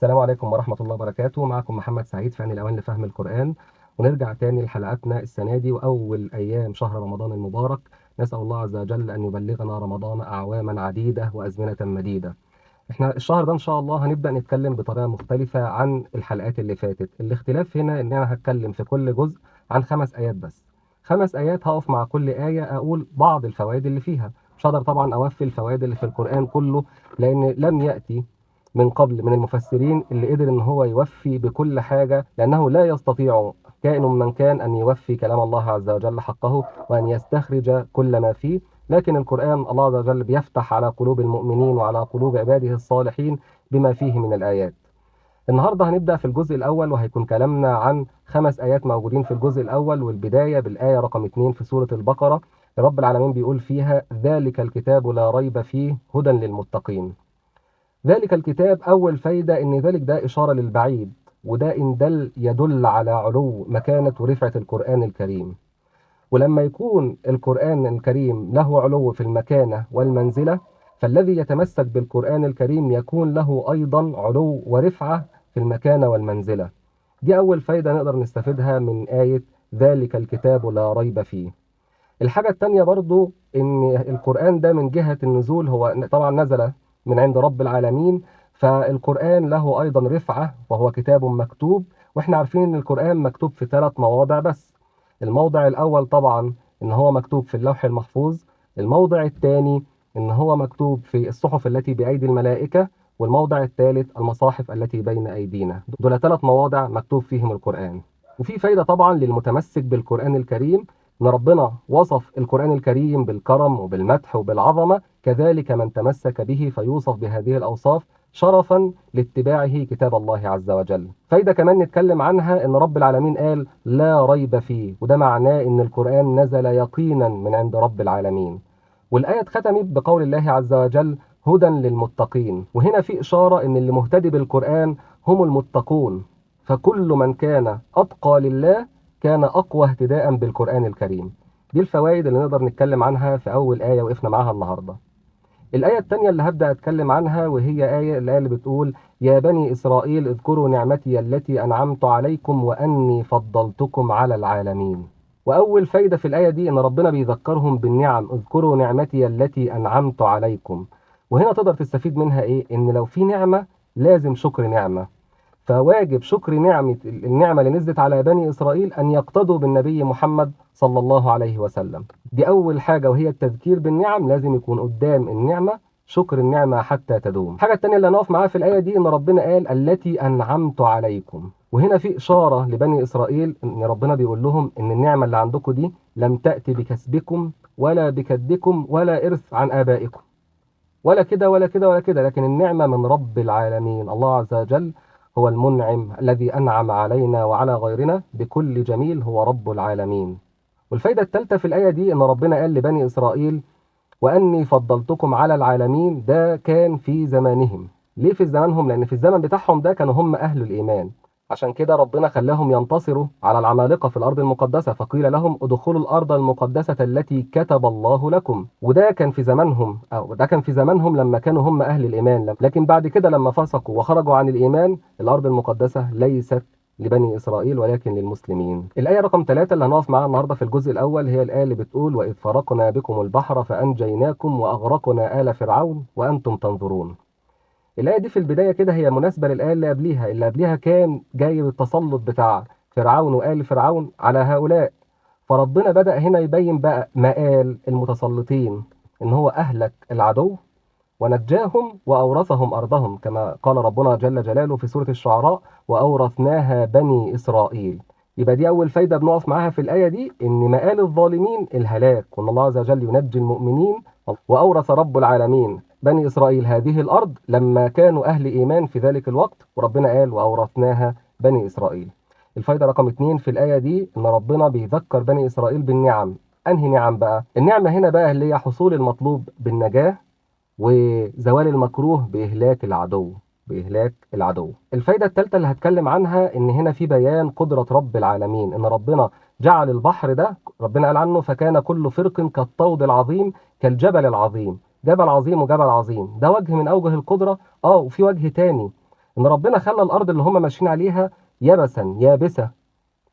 السلام عليكم ورحمة الله وبركاته. معكم محمد سعيد في آن الأوان لفهم القرآن، ونرجع تاني لحلقاتنا السنة دي وأول أيام شهر رمضان المبارك. نسأل الله عز وجل أن يبلغنا رمضان أعواما عديدة وأزمنة مديدة. احنا الشهر ده إن شاء الله هنبدأ نتكلم بطريقة مختلفة عن الحلقات اللي فاتت. الاختلاف هنا إن أنا هتكلم في كل جزء عن 5 آيات بس، 5 آيات هقف مع كل آية أقول بعض الفوائد اللي فيها. مش هقدر طبعا أوفي الفوائد اللي في القرآن كله، لأن لم يأتي من قبل من المفسرين اللي قدر إن هو يوفي بكل حاجة، لأنه لا يستطيع كائن من كان أن يوفي كلام الله عز وجل حقه وأن يستخرج كل ما فيه. لكن القرآن الله عز وجل بيفتح على قلوب المؤمنين وعلى قلوب عباده الصالحين بما فيه من الآيات. النهاردة هنبدأ في الجزء الأول، وهيكون كلامنا عن 5 آيات موجودين في الجزء الأول، والبداية بالآية رقم 2 في سورة البقرة. رب العالمين بيقول فيها: ذلك الكتاب لا ريب فيه هدى للمتقين. ذلك الكتاب، أول فايدة إن ذلك ده إشارة للبعيد، وده إن دل يدل على علو مكانة ورفعة القرآن الكريم. ولما يكون القرآن الكريم له علو في المكانة والمنزلة، فالذي يتمسك بالقرآن الكريم يكون له أيضا علو ورفعة في المكانة والمنزلة. دي أول فايدة نقدر نستفيدها من آية ذلك الكتاب لا ريب فيه. الحاجة التانية برضو إن القرآن ده من جهة النزول هو طبعا نزل من عند رب العالمين، فالقرآن له أيضا رفعة وهو كتاب مكتوب. وإحنا عارفين إن القرآن مكتوب في 3 مواضع بس. الموضع الأول طبعا إن هو مكتوب في اللوح المحفوظ، الموضع الثاني إن هو مكتوب في الصحف التي بأيدي الملائكة، والموضع الثالث المصاحف التي بين أيدينا. دول 3 مواضع مكتوب فيهم القرآن. وفي فايدة طبعا للمتمسك بالقرآن الكريم، إن ربنا وصف القرآن الكريم بالكرم وبالمدح وبالعظمة، كذلك من تمسك به فيوصف بهذه الأوصاف شرفا لاتباعه كتاب الله عز وجل. فايدة كمان نتكلم عنها إن رب العالمين قال لا ريب فيه، وده معناه إن القرآن نزل يقينا من عند رب العالمين. والآية اتختمت بقول الله عز وجل هدى للمتقين، وهنا في إشارة إن اللي مهتدي بالقرآن هم المتقون، فكل من كان أتقى لله كان أقوى اهتداء بالقرآن الكريم. دي الفوائد اللي نقدر نتكلم عنها في أول آية وقفنا معاها النهاردة. الآية التانية اللي هبدأ أتكلم عنها وهي الآية اللي بتقول يا بني إسرائيل اذكروا نعمتي التي أنعمت عليكم وأني فضلتكم على العالمين. وأول فايدة في الآية دي إن ربنا بيذكرهم بالنعم، اذكروا نعمتي التي أنعمت عليكم. وهنا تقدر تستفيد منها إيه؟ إن لو في نعمة لازم شكر نعمة، فواجب شكر النعمة اللي نزلت على بني إسرائيل أن يقتدوا بالنبي محمد صلى الله عليه وسلم. دي أول حاجة، وهي التذكير بالنعم، لازم يكون قدام النعمة شكر النعمة حتى تدوم. الحاجة التانية اللي هنقف معاها في الآية دي إن ربنا قال التي أنعمت عليكم، وهنا في إشارة لبني إسرائيل إن ربنا بيقول لهم إن النعمة اللي عندكم دي لم تأتي بكسبكم ولا بكدكم ولا إرث عن آبائكم، ولا كده ولا كده ولا كده، لكن النعمة من رب العالمين. الله عز وجل هو المنعم الذي أنعم علينا وعلى غيرنا بكل جميل، هو رب العالمين. والفايدة الثالثة في الآية دي إن ربنا قال لبني إسرائيل وأني فضلتكم على العالمين، ده كان في زمانهم. ليه في زمانهم؟ لأن في الزمن بتاعهم ده كانوا هم أهل الإيمان، عشان كده ربنا خلاهم ينتصروا على العمالقة في الأرض المقدسة، فقيل لهم ادخلوا الأرض المقدسة التي كتب الله لكم. وده كان في زمانهم، أو ده كان في زمانهم لما كانوا هم أهل الإيمان، لكن بعد كده لما فسقوا وخرجوا عن الإيمان الأرض المقدسة ليست لبني إسرائيل ولكن للمسلمين. الآية رقم 3 اللي هنقف معاها النهاردة في الجزء الأول هي الآية اللي بتقول وإذ فرقنا بكم البحر فأنجيناكم وأغرقنا آل فرعون وأنتم تنظرون. الآية دي في البداية كده هي مناسبة للآية اللي قبليها، اللي قبليها كان جاي بالتسلط بتاع فرعون وآل فرعون على هؤلاء، فربنا بدأ هنا يبين بقى مآل المتسلطين، إن هو أهلك العدو ونجاهم وأورثهم أرضهم، كما قال ربنا جل جلاله في سورة الشعراء وأورثناها بني إسرائيل. يبقى دي أول فايدة بنقف معاها في الآية دي، إن مآل الظالمين الهلاك، وإن الله عز وجل ينجي المؤمنين. وأورث رب العالمين بني إسرائيل هذه الأرض لما كانوا أهل إيمان في ذلك الوقت، وربنا قال وأورثناها بني إسرائيل. الفايدة رقم 2 في الآية دي إن ربنا بيذكر بني إسرائيل بالنعم. أنهي نعم بقى؟ النعمة هنا بقى اللي هي حصول المطلوب بالنجاة وزوال المكروه بإهلاك العدو، بإهلاك العدو. الفايدة الثالثة اللي هتكلم عنها إن هنا في بيان قدرة رب العالمين، إن ربنا جعل البحر ده ربنا قال عنه فكان كل فرق كالطود العظيم كالجبل العظيم، جبل عظيم وجبل عظيم. ده وجه من أوجه القدرة. وفي وجه تاني إن ربنا خلى الأرض اللي هم ماشيين عليها يبسا يابسة.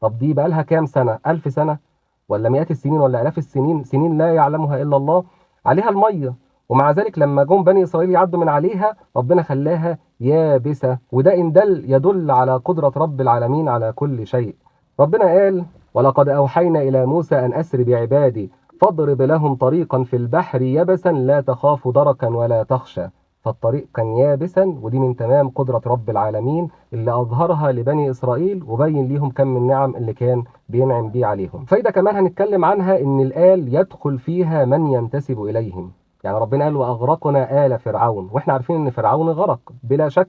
طب دي بقى لها كام سنة؟ 1000 سنة ولا مئات السنين ولا آلاف السنين، سنين لا يعلمها إلا الله، عليها المية، ومع ذلك لما جم بني إسرائيل يعدوا من عليها ربنا خلاها يابسة. وده إن دل يدل على قدرة رب العالمين على كل شيء. ربنا قال ولقد أوحينا إلى موسى أن أسر بعبادي فاضرب لهم طريقا في البحر يبسا لا تخاف دركا ولا تخشى. فالطريق كان يابسا، ودي من تمام قدرة رب العالمين اللي أظهرها لبني إسرائيل وبين ليهم كم من نعم اللي كان بينعم بيه عليهم. فايدة كمان هنتكلم عنها إن الآل يدخل فيها من ينتسب إليهم. يعني ربنا قال وأغرقنا آل فرعون، وإحنا عارفين إن فرعون غرق بلا شك.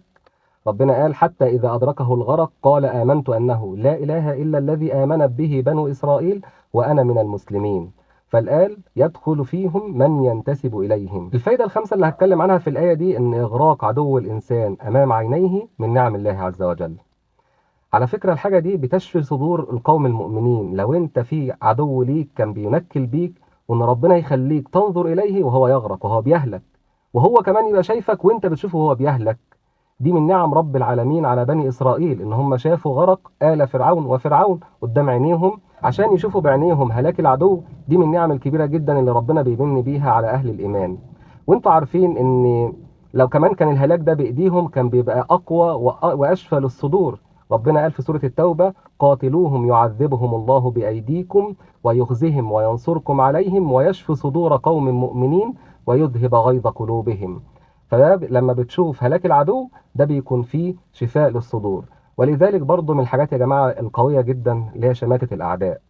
ربنا قال حتى إذا أدركه الغرق قال آمنت أنه لا إله إلا الذي آمنت به بنو إسرائيل وأنا من المسلمين. فالآل يدخل فيهم من ينتسب إليهم. الفايدة الخامسة اللي هتكلم عنها في الآية دي إن إغراق عدو الإنسان أمام عينيه من نعم الله عز وجل. على فكرة الحاجة دي بتشفي صدور القوم المؤمنين. لو أنت في عدو ليك كان بينكل بيك، وإن ربنا يخليك تنظر إليه وهو يغرق وهو بيهلك، وهو كمان يبقى شايفك وأنت بتشوفه وهو بيهلك، دي من نعم رب العالمين على بني إسرائيل، إن هم شافوا غرق آل فرعون وفرعون قدام عينيهم عشان يشوفوا بعينيهم هلاك العدو. دي من النعم الكبيرة جدا اللي ربنا بيمن بيها على أهل الإيمان. وانتوا عارفين إن لو كمان كان الهلاك ده بإيديهم كان بيبقى أقوى وأشفى للصدور. ربنا قال في سورة التوبة قاتلوهم يعذبهم الله بأيديكم ويخزهم وينصركم عليهم ويشفي صدور قوم مؤمنين ويذهب غيظ قلوبهم. فده لما بتشوف هلاك العدو ده بيكون فيه شفاء للصدور. ولذلك برضو من الحاجات يا جماعة القوية جدا اللي هي شماتة الأعداء.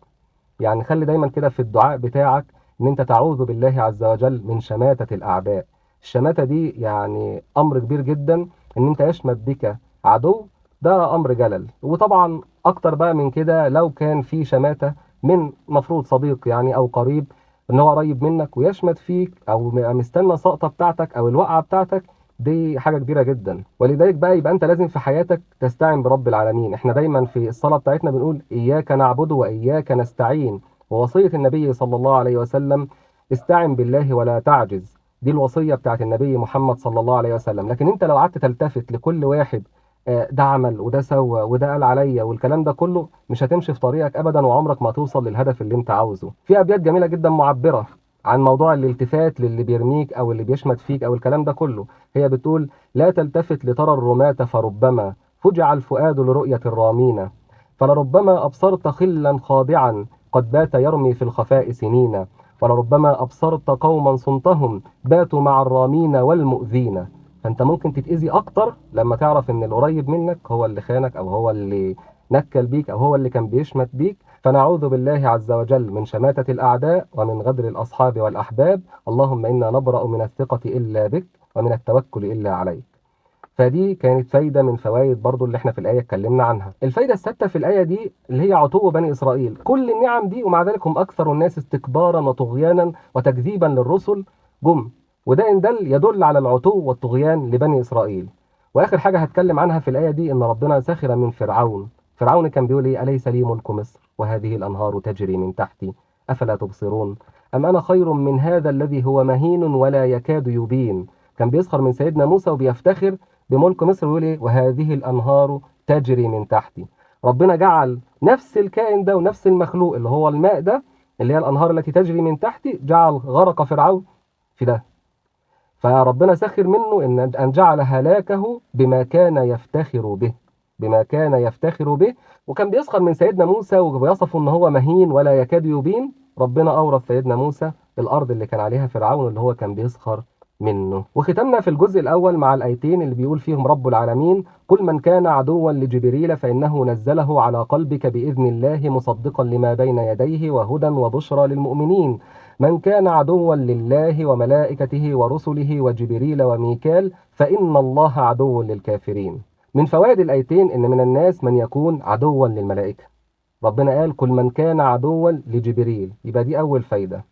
يعني خلي دايما كده في الدعاء بتاعك إن أنت تعوذ بالله عز وجل من شماتة الأعداء. الشماتة دي يعني أمر كبير جدا، إن أنت يشمت بك عدو ده أمر جلل. وطبعا أكتر بقى من كده لو كان في شماتة من مفروض صديق يعني أو قريب، إن هو قريب منك ويشمت فيك أو مستنى السقطة بتاعتك أو الوقعة بتاعتك، دي حاجة كبيرة جدا. ولذلك بقى يبقى أنت لازم في حياتك تستعين برب العالمين. إحنا دايما في الصلاة بتاعتنا بنقول إياك نعبد وإياك نستعين، ووصية النبي صلى الله عليه وسلم استعن بالله ولا تعجز، دي الوصية بتاعت النبي محمد صلى الله عليه وسلم. لكن أنت لو قعدت تلتفت لكل واحد ده عمل وده سوى وده قال عليا والكلام ده كله، مش هتمشي في طريقك أبدا وعمرك ما توصل للهدف اللي أنت عاوزه. في أبيات جميلة جدا معبرة عن موضوع الالتفات للي بيرميك أو اللي بيشمت فيك أو الكلام ده كله. هي بتقول لا تلتفت لترى الرماة فربما فجع الفؤاد لرؤية الرامين، فلربما أبصرت خلا خاضعا قد بات يرمي في الخفاء سنين، ولربما أبصرت قوما صنتهم باتوا مع الرامين والمؤذين. فأنت ممكن تتأذي أكتر لما تعرف إن القريب منك هو اللي خانك أو هو اللي نكل بيك أو هو اللي كان بيشمت بيك. فنعوذ بالله عز وجل من شماتة الأعداء ومن غدر الأصحاب والأحباب. اللهم إنا نبرأ من الثقة إلا بك ومن التوكل إلا عليك. فدي كانت فايدة من فوائد برضو اللي احنا في الآية اتكلمنا عنها. الفايدة السادسة في الآية دي اللي هي عتو بني إسرائيل. كل النعم دي ومع ذلك هم أكثر الناس استكبارا وطغيانا وتكذيبا للرسل جم، وده إن دل يدل على العتو والطغيان لبني إسرائيل. وآخر حاجة هتكلم عنها في الآية دي إن ربنا سخر من فرعون. فرعون كان بيقول إيه؟ أليس لي ملك مصر وهذه الأنهار تجري من تحتي أفلا تبصرون أم أنا خير من هذا الذي هو مهين ولا يكاد يبين. كان بيسخر من سيدنا موسى وبيفتخر بملك مصر ويقول إيه؟ وهذه الأنهار تجري من تحتي. ربنا جعل نفس الكائن ده ونفس المخلوق اللي هو الماء ده اللي هي الأنهار التي تجري من تحتي، جعل غرق فرعون في ده. فربنا سخر منه أن جعل هلاكه بما كان يفتخر به، بما كان يفتخر به. وكان بيسخر من سيدنا موسى وبيصفه إن هو مهين ولا يكاد يبين. ربنا أورث سيدنا موسى الأرض اللي كان عليها فرعون اللي هو كان بيسخر منه. وختمنا في الجزء الأول مع الآيتين اللي بيقول فيهم رب العالمين قل من كان عدوا لجبريل فإنه نزله على قلبك بإذن الله مصدقا لما بين يديه وهدى وبشرى للمؤمنين. من كان عدوا لله وملائكته ورسله وجبريل وميكال فإن الله عدو للكافرين. من فوائد الآيتين إن من الناس من يكون عدوا للملائكة. ربنا قال كل من كان عدوا لجبريل، يبقى دي أول فايدة.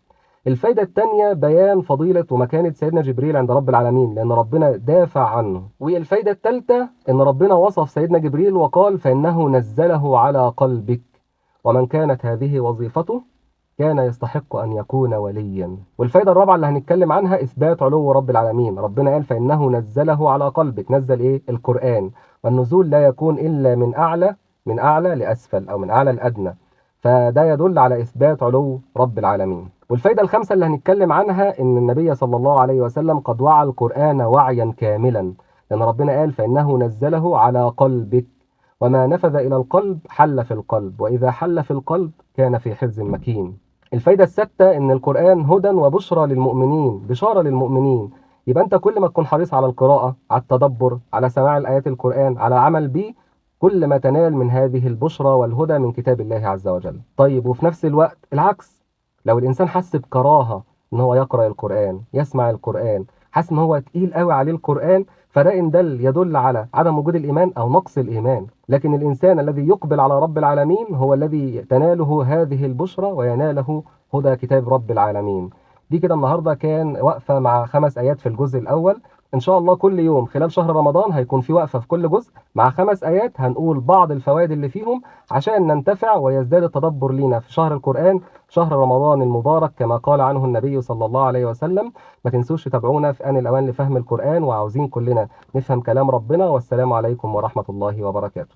الفايدة الثانية بيان فضيلة ومكانة سيدنا جبريل عند رب العالمين لأن ربنا دافع عنه. والفايدة الثالثة إن ربنا وصف سيدنا جبريل وقال فإنه نزله على قلبك، ومن كانت هذه وظيفته كان يستحق أن يكون وليا. والفايدة الرابعة اللي هنتكلم عنها إثبات علو رب العالمين. ربنا قال فإنه نزله على قلبك، نزل إيه؟ القرآن. والنزول لا يكون إلا من أعلى لأسفل أو من أعلى لأدنى، فده يدل على إثبات علو رب العالمين. والفايدة الخامسة اللي هنتكلم عنها إن النبي صلى الله عليه وسلم قد وعى القرآن وعيا كاملا، لأن ربنا قال فإنه نزله على قلبك، وما نفذ إلى القلب حل في القلب، وإذا حل في القلب كان في حرز مكين. الفايدة السادسة إن القرآن هدى وبشرى للمؤمنين، بشارة للمؤمنين. يبقى أنت كل ما تكون حريص على القراءة، على التدبر، على سماع الآيات القرآن، على العمل به، كل ما تنال من هذه البشرى والهدى من كتاب الله عز وجل. طيب وفي نفس الوقت العكس، لو الإنسان حس بكراهة إن هو يقرأ القرآن، يسمع القرآن، حس إن هو تقيل قوي عليه القرآن، فده إن دل يدل على عدم وجود الإيمان أو نقص الإيمان. لكن الإنسان الذي يقبل على رب العالمين هو الذي تناله هذه البشرى ويناله هدى كتاب رب العالمين. دي كده النهاردة كان وقفة مع 5 آيات في الجزء الأول. إن شاء الله كل يوم خلال شهر رمضان هيكون في وقفة في كل جزء مع 5 آيات، هنقول بعض الفوائد اللي فيهم عشان ننتفع ويزداد التدبر لينا في شهر القرآن، شهر رمضان المبارك كما قال عنه النبي صلى الله عليه وسلم. ما تنسوش تتابعونا في آن الأوان لفهم القرآن، وعاوزين كلنا نفهم كلام ربنا. والسلام عليكم ورحمة الله وبركاته.